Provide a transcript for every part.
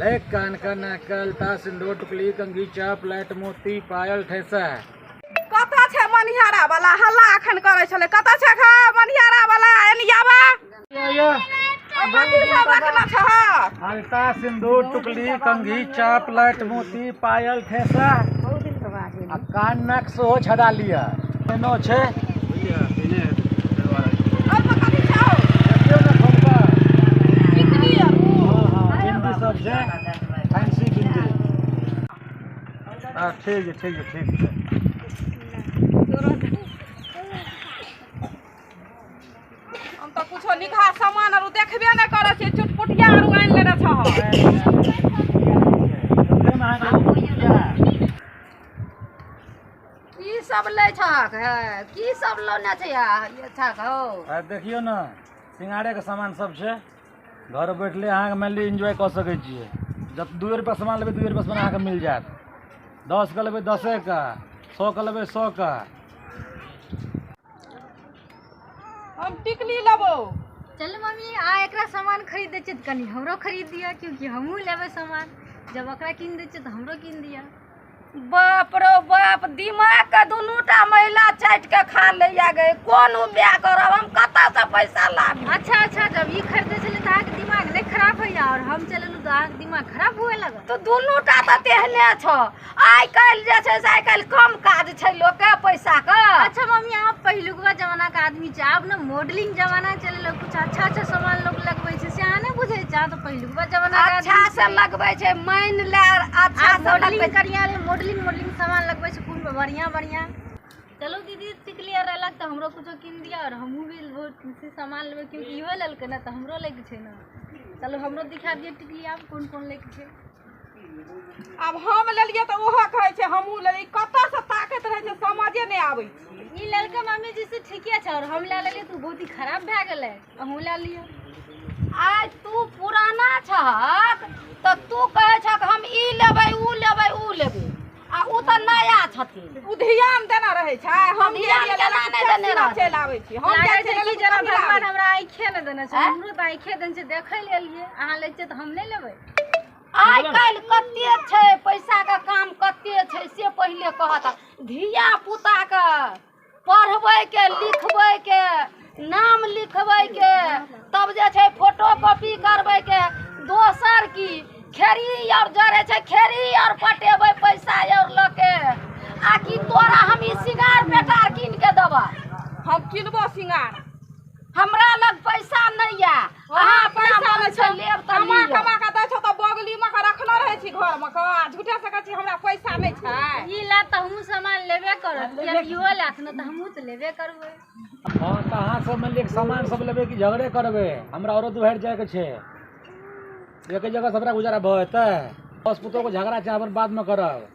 ले कान का नाक का अल्ता सिंदूर टुकली कंघी चाप लाइट मोती पायल ठेसा। कतऽ छै मनिहारा वाला? हल्ला अखन करै छलै। कतऽ छै खा मनिहारा वाला? एनी आबा। कथी सब रखने छह? अल्ता सिंदूर टुकली कंघी चाप लाइट मोती पायल ठेसा आ कान नाक सेहो छड़ा लिअ। एनो छै। एहिमे कथी छौ? देखियौ ने ठुमका। टिकली आर उ? हाँ हाँ बिंदी सब छै, फैंसी बिंदी। हाँ ठीक छै ठीक छै ठीक छै। हम तऽ कुछो निकहा सामान आर देखबे नहि करै छियै, चुटपुटिया आर आनि लेने छह। की सब लै छहक है? की सब लौने छै छहक हौ? आ देखियौ ने, सिंगारे के सामान सब छै। घर बैठले अहाँके मानि लिअ एन्जॉय कऽ सकै छियै। जब 2 रुपया सामान लेबै, 2 रुपया सामान अहाँके मिल जायत। 10 के लेबै 10 के, 100 के लेबै 100 के। हम टिकली लेबो। चल मम्मी, आ एकरा सामान खरीद दै छियै तऽ कनि हमरो खरीद दिअ, क्योंकि हमहूँ लेबै सामान। जब ओकरा कीन दै छियै तऽ हमरो कीन दिअ। बाप रो बाप, दिमाग के दुनूटा महिला चाटि के खा लैया गे। कोन उपाय करब हम? कतऽ से पैसा लाबी? अच्छा अच्छा, जब ई खरीदै छलै तऽ अहाँके दिमाग नहि खराब होइया, और हम चलेलहुँ तऽ अहाँके दिमाग खराब हुए लगल? तऽ दुनूटा तऽ तेहने छौ। आइ काल्हि जे छै से आइ काल्हि कम काज छै लोकके पैसाके। अच्छा मम्मी, अहाँ पहिलुकवा जमाना के आदमी छै। आब ने मॉडलिंग जमाना चलेलक, कुछ अच्छा अच्छा सामान लोग लगबै छै, से अहाँ नहि बुझै छै। अहाँ तऽ पहिलुकवा जमाना के अच्छा आदमी से छियै। लगबै छै, मानि ले अच्छा आब से मॉडलिंग लगबै छै। करिया मॉडलिंग मॉडलिंग सामान लगबै छै खूब बढ़िया बढ़िया। चलू दीदी, टिकली आर रहलक तऽ हमरो कुछो कीन दिअ, और हमहूँ भी बहुत सामान लेबै, क्योंकि इहो लेलकै ने तऽ हमरो लैके छै ने। चलू, हमरो दिखा दिअ टिकली, आब कोन कोन लैके छै। आब हम लेलियै तऽ ओहो कहै छै हमहूँ लेलियै। कतऽ से ताकैत रहै छै, समझे नहि आबै छै। ई लेलकै मम्मी जी से ठीके छै, और हम लए लेलियै तऽ ओ बहुत ही खराब भए गेलै। अहूँ लए लिअ। आइ तू पुराना छहक तऽ तू कहै छहक हम ई लेबै, ऊ लेबै, ऊ लेबै, आ ऊ तऽ नया छथिन। ओ ध्यान देने रहै छै। हम ध्यान गेलियै केना नहि देने रहतै? चलि आबै छी हम। लागै जाइ छै छियै कि जेना कथी लए भगवान आबै? हमरा आँखे नहि देने छै। आँय? हमरो तऽ आँखे देने छै, देखै लए एलियै। अहाँ लै छियै तऽ हम नहि लेबै? आइ काल्हि कते छै पैसाके काम, कते छै से पहिले कहत। धिया पुताके पढ़बैके लिखबैके, नाम लिखबैके, तब जे छै फोटो कॉपी करबैके, दोसर की खेरी आओर जरै छै, खेरी आओर पटेबै पैसा आओर लऽ के, आ कि तोरा हम ई सिंगार पेटार कीन के देबै? हम किनबो सिंगार। हमरा लग पैसा नहि यऽ। अहाँ अपना पैसा मन नहि से छै? लेब तऽ कमा लिअ। कमा कऽ दै छौ तऽ बगली मे कऽ रखने रहै छी घर मे कऽ, आ झूठे से कहै छी हमरा पैसा नहि छै। ई ला तऽ हमहूँ सामान लेबे करब, किएकि इहो लैत ने तऽ हमहूँ तऽ लेबे करबै। हाँ तऽ अहाँ सब मानि लिअ सामान सब लेबै कि झगड़े करबै? हमरा औरो दुआरि जायके छै। एके जगह सबटा गुजारा भऽ जेतै? बस पुतोहके झगड़ा छै, अपन बादमे करब।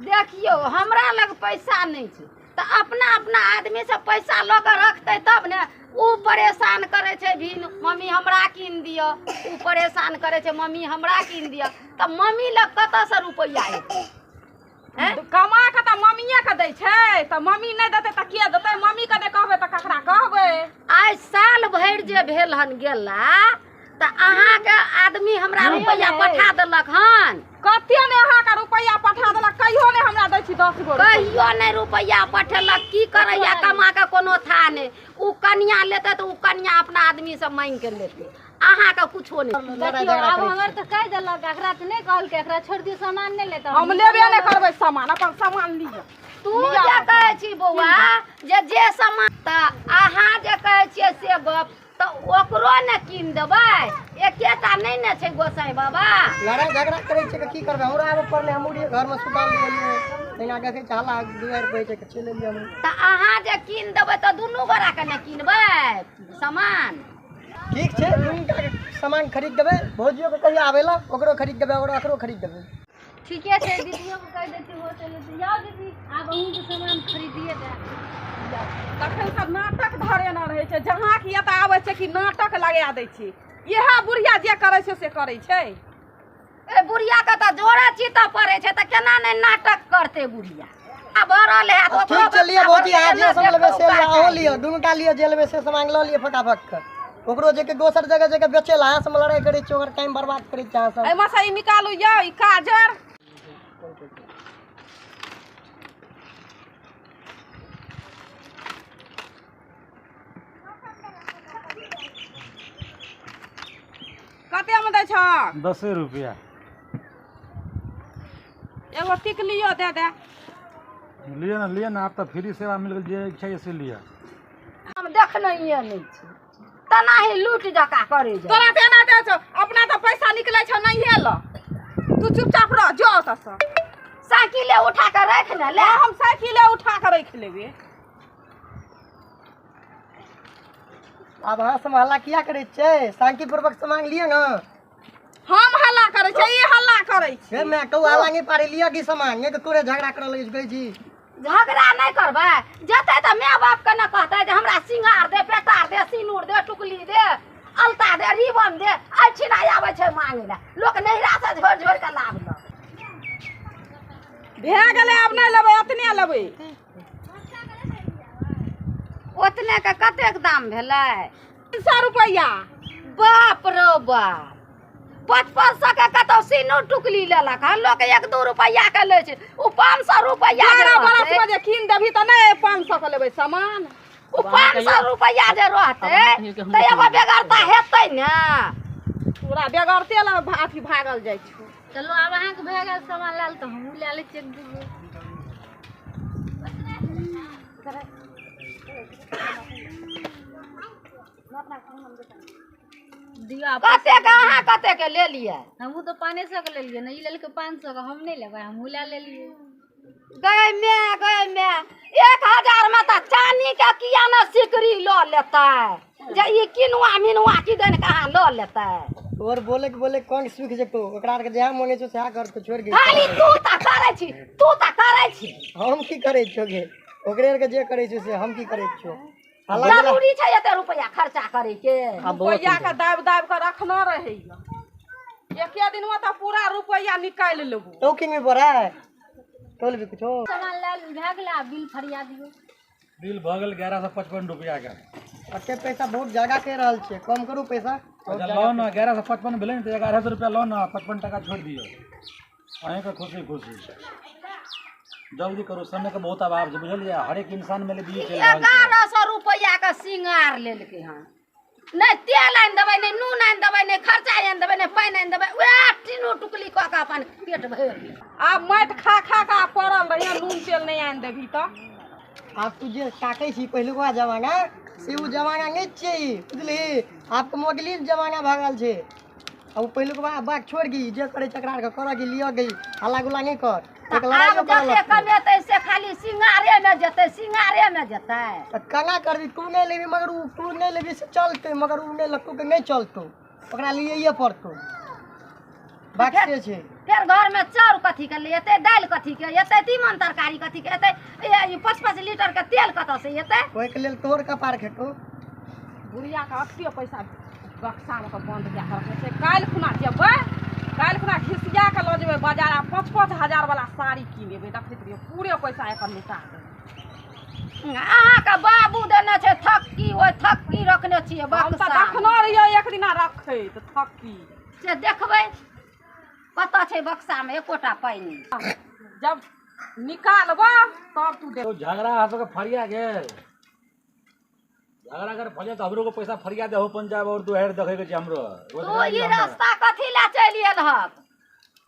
देखियौ, हमरा लग पैसा नहि छै तऽ अपना अपना आदमी से पैसा लऽ कऽ रखतै तब ने। उ परेशान करै छै भिन, मम्मी हमरा कीन दिअ। उ परेशान करै छै, मम्मी हमरा कीन दिअ। तऽ मम्मी लग कतऽसँ रुपैआ एतै? आँय? कमा कऽ तऽ मम्मीए के दै छै, तऽ मम्मी नहि देतै तऽ के देतै? मम्मी के नहि कहबै तऽ ककरा कहबै? आइ साल भरि जे भेल हन गेला, तऽ अहाँके आदमी हमरा रुपैआ पठा देलक हन? कते ने अहाँके रुपैआ पठा देलक? कहियो नहि हमरा दै छी 10 गो रुपैआ। कहियो नहि रुपैआ पठेलक। की करैया कमा के, कोनो था नहि। उ कनिया लेतै तऽ उ कनिया अपना आदमी से मांगि के लेतै, अहाँके कुछो नहि। देखियौ, आब हमर तऽ कहि देलक, एकरा तऽ नहि कहलकै। एकरा छोड़ि दियौ, सामान नहि लेतै। हम लेबे नहि करबै सामान, अपन सामान लिअ। तू जे कहै छी बौआ जे जे सामान, तऽ अहाँ जे कहै छियै से गप, तऽ ओकरो ने कीन देबै? एकेटा नहि ने छै गोसाई बाबा। लड़ाइ झगड़ा करै छै तऽ की करबै? हमरा आबऽ पड़लै। हमहूँ रहियै घरमे सुतल रहियै, तहिना देखै छै हल्ला दुआरि पर होइ छै तऽ चलि एलियै हमहूँ। तऽ अहाँ जे कीन देबै तऽ दुनू गोराके ने कीनबै सामान? ठीक छै, दुनूटाके सामान खरीद देबै। भौजियोके कहिया आबै लए, ओकरो खरीद देबै आओर एकरो खरीद देबै। ठीके छै, दीदियोके कहि दै छियै, ओहो चलि जेतै। जाउ दीदी, आब अहूँके सामान खरीदिए देब। तखन सब नाटक धरेने रहै छै। जहाँ कि एतऽ आबै छै कि नाटक लगा दै छै। इएह बुढ़िया जे करै छै से करै छै। ए बुढ़िया के तऽ जोड़े चीतऽ पड़ै छै, तऽ केना नहि नाटक करतै बुढ़िया? आ भरल हैत ओकरो। ठीक छै, लिअ भौजी, अहाँ जे केना सब लेबै से लिअ। देखौका अहूँ चाही। लिअ, दुनूटा लिअ, जे लेबै से सामान लऽ लिअ फटाफट के। ओकरो जे के दोसर जगह जगह बेचे ला अहाँ सब लड़ाई करै छी, ओकर टाइम बर्बाद करै छी अहाँ सब। एहिमे से ई निकालू यौ, ई काजर। कते में दै छह? 10 रुपया। एगो टिकलियो दे दे। लिअ ना, लिअ ना, आब तऽ फ्री सेवा मिल गेल, जे इच्छा से लिअ। हम देखनैये नहि छी, तेनाही लूट जकाँ करै जाइ। तोरा तऽ एना दै छौ, अपना तऽ पैसा निकलै छौ नहिये लऽ, तू चुपचाप रह, जो ओतऽसँ। साइकिले उठा कऽ राखि ने ले। हम साइकिले उठा कऽ राखि लेबै। आब अहाँ सब हल्ला किया करै छियै? शांतिपूर्वक सामान लिअ ने। हम हल्ला करै छियै, ई हल्ला करै छै। हे माय, कहू हल्ला नहि पारै, लिअ की सामान, नहि तऽ तोरे झगड़ा करऽ लगै छै। छी झगड़ा नहि करबै, जेतै तऽ my बाप के ने कहतै जे हमरा सिंगार दे, पेटार दे, सिनूर दे, टुकली दे, अलता दे, रिबन दे। एहिठिना आबै छै मांगै लए, लोक नैहरा से झोरि झोरि कऽ लाबलक। भए गेलै, आब नहि लेबै, एतने लेबै। ओतने के कतेक दाम भेलै? 300 रुपैआ। बाप रो बाप, 5500 के कतौ सिनूर टुकली लेलक हन, लोक 1-2 रुपैआ के लै छै, ओ 500 रुपैआ जे 11 बरस रहतै, में जे कीन देबही तऽ नहि 500 के लेबै सामान। ओ 500 रुपैआ जे रहतै तऽ एगो बेगरता हेतै ने। पूरा बेगरते लए अथी भागल जाइ छौ। चलू आब अहाँके भए गेल सामान लाल, तऽ हमहूँ लए लै छियै 1-2 गो। दियौ। कतेक अहाँ कतेक के लेलियै? हमहूँ तऽ 500 के लेलियै ने, ई लेलकै 500 के, हम नहि लेबै, हमहूँ लए लेलियै। गै my, गै my, 1000 में तऽ चानी के किया ने सिकरी लऽ लेतै, जे ई किनुआ मिनुआ की देन कहाँ लऽ लेतै। तोर बोले के बोले कोन सुख जेतौ, ओकरा आर के जहाँ मन छौ सएह करतौ, छोड़ि गे। खाली तू तऽ करै छी, तू तऽ करै छी। हम की करै छियौ गे? ओकरे आर के जे करै छौ से हम की करै छियौ? हल्ला गुल्ला जरूरी छै एते रुपैआ खर्चा करे के? आब बहुत रुपैआ के दाबि दाबि कऽ रखने रहैया, एके दिन में तऽ पूरा रुपैआ निकालि लेबो। तो किनबी पड़ै तोल भी कुछो। सामान लए भए गेलै, आब बिल फरिया दियौ। बिल भऽ गेल 1155 रुपया के। अते पैसा बहुत ज्यादा कहि रहल छियै, कम करू पैसा। अच्छा लऽ ने, 1155 भेलै ने तऽ 1100 रुपया लऽ ने, 55 टका छोड़ि दियौ। अहीँके खुशी खुशी। जल्दी करू, समयके बहुत अभाव छै, बुझलियै? हरेक इंसान मे बिजी चलि रहल छै। 1100 रुपैआ के सिंगार लेलकै हन, नहि तेल आनि देबै, नहि नून आनि देबै, नहि खर्चा आनि देबै, नहि पानि आनि देबै, उएह टीनू टुकली कऽ कऽ अपन पेट भरि लेबै। आब माटि खा खा कऽ पड़ल रहियै, नून तेल नहि आनि देबही तऽ। आब तू जे ताकै छी पहिलुका जमाना से ओ जमाना नहि छियै ई, बुझलिही? आब तऽ मोगली जमाना भऽ गेल छै। आब ओ पहिलुकवा बात छोड़ि गी, जे करै छै एकरा आरके करऽ गी, लिअ गी, हल्ला गुल्ला नहि कर। एक आब लड़ाइयो करऽ जते लगतौ। कमेतै से खाली सिंगारे मे जेतै, सिंगारे मे जेतै। तऽ केना करबी? तू नहि लेबही मगर ओ तू नहि लेबही से चलतै, मगर ओ नहि लेतौ तऽ नहि चलतौ, ओकरा लियैए पड़तौ। बात से छै। फेर घर में चाउर कथी के ले एतै, दालि कथी के एतै, तीमन तरकारी कथी के एतै, ई 5-5 लीटर के तेल कतऽ से एतै? ओहिके लेल तोहर कपार खेतौ। बुढ़िया के अते पैसा बक्सा में के बंद कए कऽ रखने छै। काल्हि खुना जेबै, काल्हि खुना घिसिया कऽ लऽ जेबै बाजार आ 5-5 हजार वाला साड़ी कीन एबै। देखैत रहियौ, पूरे पैसा एकर लुटा देबै। अहाँके बाबू देने छै थक्की, ओहि थक्की रखने छियै हम तऽ बक्सा। देखने रहियै एक दिना रखैत थक्की। से देखबै कतऽ छै बक्सा में, एकोटा पाइ नहि। जब निकालबऽ तब तू देख। तो झगड़ा अहाँ सबके फरिया गेल। झगड़ा अगर फरिया तऽ हमरो के पैसा फरिया देहो पंचायत और दुआरि देखै के छै हमरो। तू ई रास्ता कथी लए चलि एलहक?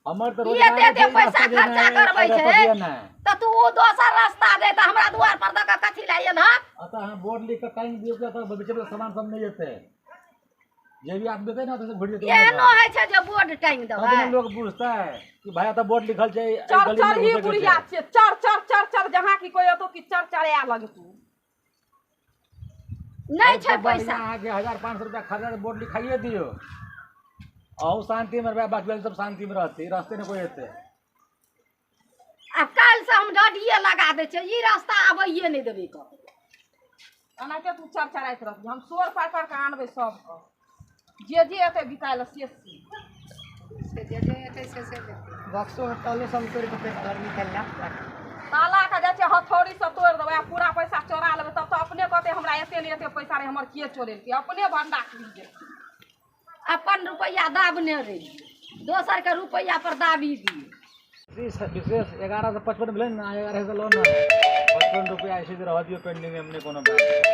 हमर तऽ ई रोजगार एते एते छै, ई पैसा रास्ता जे खर्चा नहि, करबै एहि छै। रास्ता नहि। तऽ तू ओ दोसर रास्ता दे तऽ हमरा दुआर पर दऽ कऽ कथी लए एलहक? अतः अहाँ बोर्ड लिख कऽ टाइम दियौ तऽ बेचै वला सामान सब नहि एतै। जे भी आदमी एतै ने ओतऽ से घुरि जेतै। एहनो होइ छै जे बोर्ड टांगि तब देबै? ने लोक बुझतै कि भाई एतऽ बोर्ड लिखल छै, एहि चर गलीमे चर ही घुसै के बुढ़िया छै। छियै, चर चर चर चर, जहाँ की कोइ एतौ कि चर चराए लगतौ। नहि छै एहिसँ बढ़िआँ पैसा। अहाँके 1500 रुपया खर्चा तऽ बोर्ड लिखाइए दियौ, अहूँ शान्तिमे रहबै, बाकी वाला सब शान्तिमे रहतै, ई रास्ते नहि कोइ एतै। आब काल्हिसँ हम डडिये लगा दै छियै, ई रास्ता आबैये नहि देबै कतौ। एनाहिते तू चर चराइत रहबही, हम शोर पारि पारि कऽ आनबै सबके, जे जे एतै बिकाय लए से से। बक्सो के तालो सब तोड़ि कऽ पैसा निकालि लए। ताला के जाइ छै हथौड़ी से तोड़ि देबै आ पूरा पैसा चोरा लेबै, तब तऽ अपने कहतै हमरा एते ने एते पैसा रहै, हमर के चोरेलकै, अपने भंडा खुलि जेतै। अपन रुपैआ दाबने रही, दोसर के रुपैआ पर दाबी दिए। विशेष 1155 भेलै ने, 1100 लो ने, 55 रुपैआ ऐसे रह दियौ पेंडिंग में, कोनो बात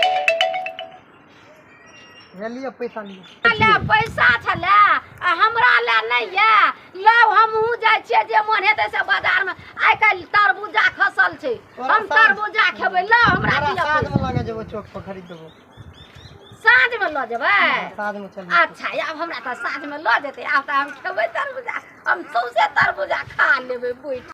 हे लिअ पैसा लिअ। ले पैसा छलै आ हमरा ले नहि यऽ, लौ हमहूँ जाइ छियै जे मन हेतै से बाजारमे। आइ काल्हि तरबूजा खसल छै, हम तरबूजा खेबै, लौ हमरा दिअ। साँझमे लऽ जेबो चौक पर खरीद देबो। साँझमे लऽ जेबै? साँझमे चल। अच्छा, आब हमरा तऽ साँझमे लऽ जेतै, आब तऽ हम खेबै तरबूजा, हम सौंसे तरबूजा खा लेबै बैठ।